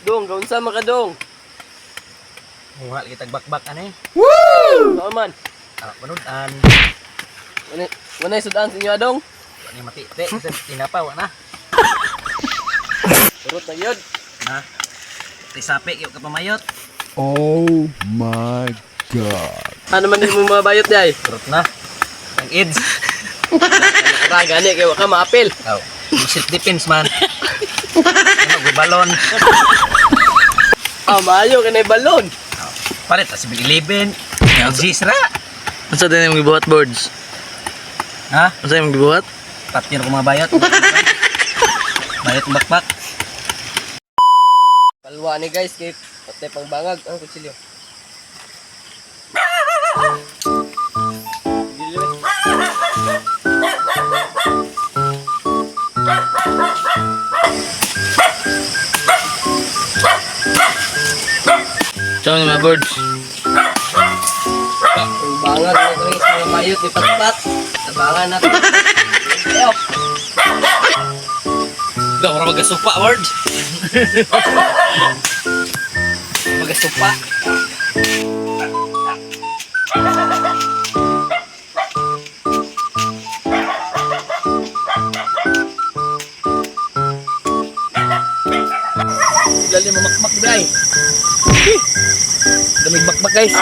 Dong, gaunsa man ka, dong? Muha lagi tagbakbak ani. Saan man? Ah, panudan. Wala wala sudan sa inyo, adong. Wa ni mati te, sa tinapa wa na. Turot na yun. Na. Ti sapi gyud ka pamayot. Oh my God. Ano man din mo mga bayot day? Turot na. Ang AIDS. Ra gani kay wa ka maapil. Aw, self defense man. Ano go balon. Ah, maayo kay balon. Palit sa 11. LG ra. Unsa din imong gibuhat, boards? Ha? Unsa imong gibuhat? Patyon ko mga bayot. Bayot ang bakbak. Palwa ni guys kay patay pang bangag ang kutsilyo. Ciao ni mga boards. Ang bangag na guys, mga bayot ni patpat. Tabangan natin. Ayo. Daw ra magasupa word. Magasupa. Lalim mo makmak dai. Damig bakbak, guys.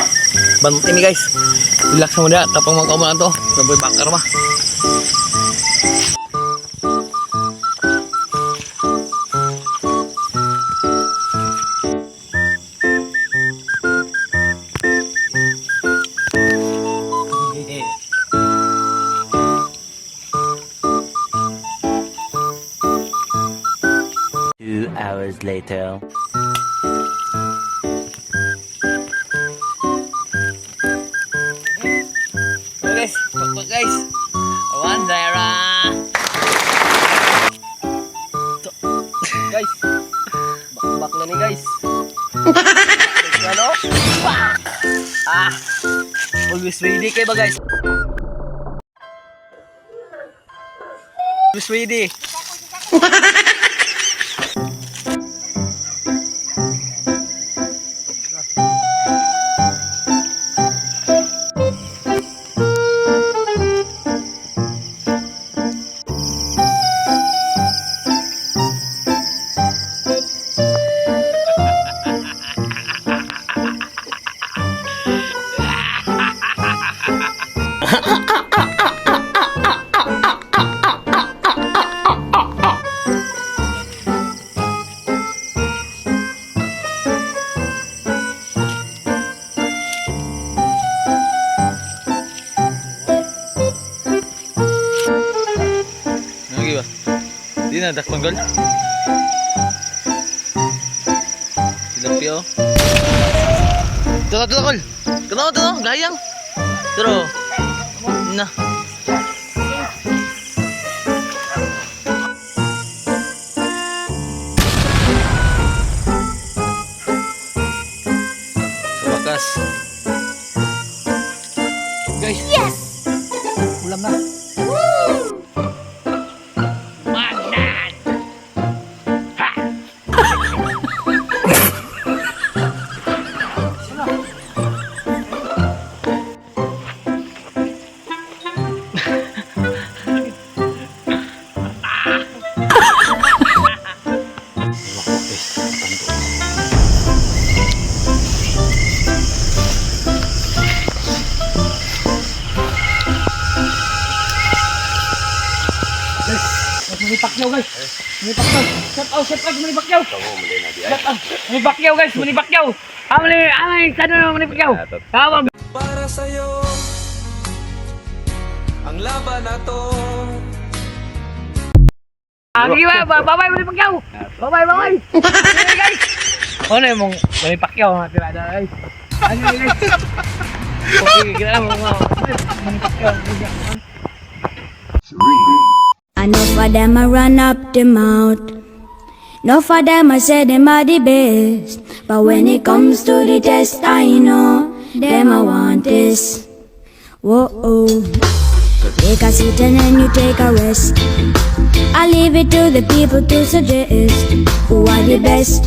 Bantay ni guys. Relax mo na tapang magkauma na to. Naboy bakar ma. 2 hours later. Okay, guys, bakbak guys. One zero. Guys. Bakbak na ni guys. Ano? Ah. Always ready kay ba, guys? Always ready. Ano ba? Di na dakpang gol. Tilapia oh. Tara tara gol. Tara tara gayang. Tara. Na. Sa wakas. Guys. Yes. Ulam na. Manny Pacquiao, guys. Manny Pacquiao. Shout out, shout out Manny Pacquiao. Shout out. Manny Pacquiao, guys, Manny Pacquiao. Amali, amali, sano Manny Pacquiao. Tama. Para sa'yo ang laban na to. Agi ba, bye bye Manny Pacquiao. Bye bye, bye bye. Guys. Ano yung mong Manny Pacquiao mga tirada, guys. Ano yun, guys? Okay, kira mo mga Manny Pacquiao. Enough of them a run up the mouth. Enough of them a say them are the best. But when it comes to the test, I know them a want this. Whoa, oh. Take a seat and then you take a rest. I leave it to the people to suggest who are the best,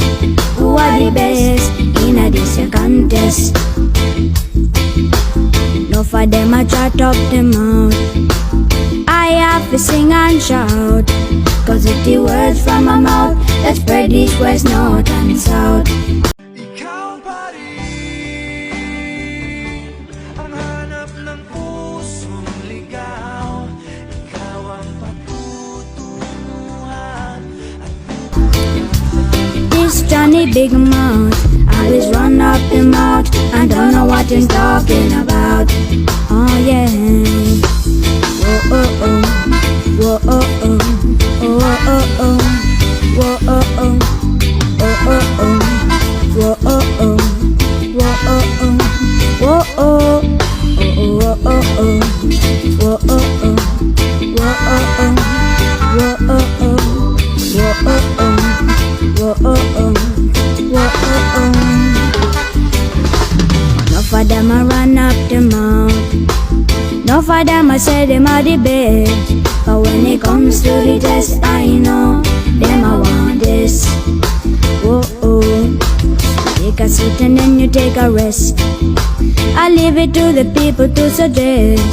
Who are the best in a this here contest. No for them a chat up them mouth. I have to sing and shout. 'Cause if the words from my mouth that spread east, west, north and south. Ikaw pa rin ang hanap ng pusong ligaw. Ikaw ang patutunguhan at This Johnny Big Mouth always run up the mouth and don't know what he's talking about. Oh yeah. Whoa oh. Whoa oh. Oh oh. Whoa oh. Oh oh. Whoa oh. Whoa oh. Whoa oh. Oh oh oh. Whoa oh. Whoa oh. Whoa oh. Whoa oh. Whoa oh. Whoa oh. Enough of them a run up the mouth. Enough of them a say them are the best. But when it comes to the test, I know them a want this. Whoa oh. Take a seat and then you take a rest. I leave it to the people to suggest.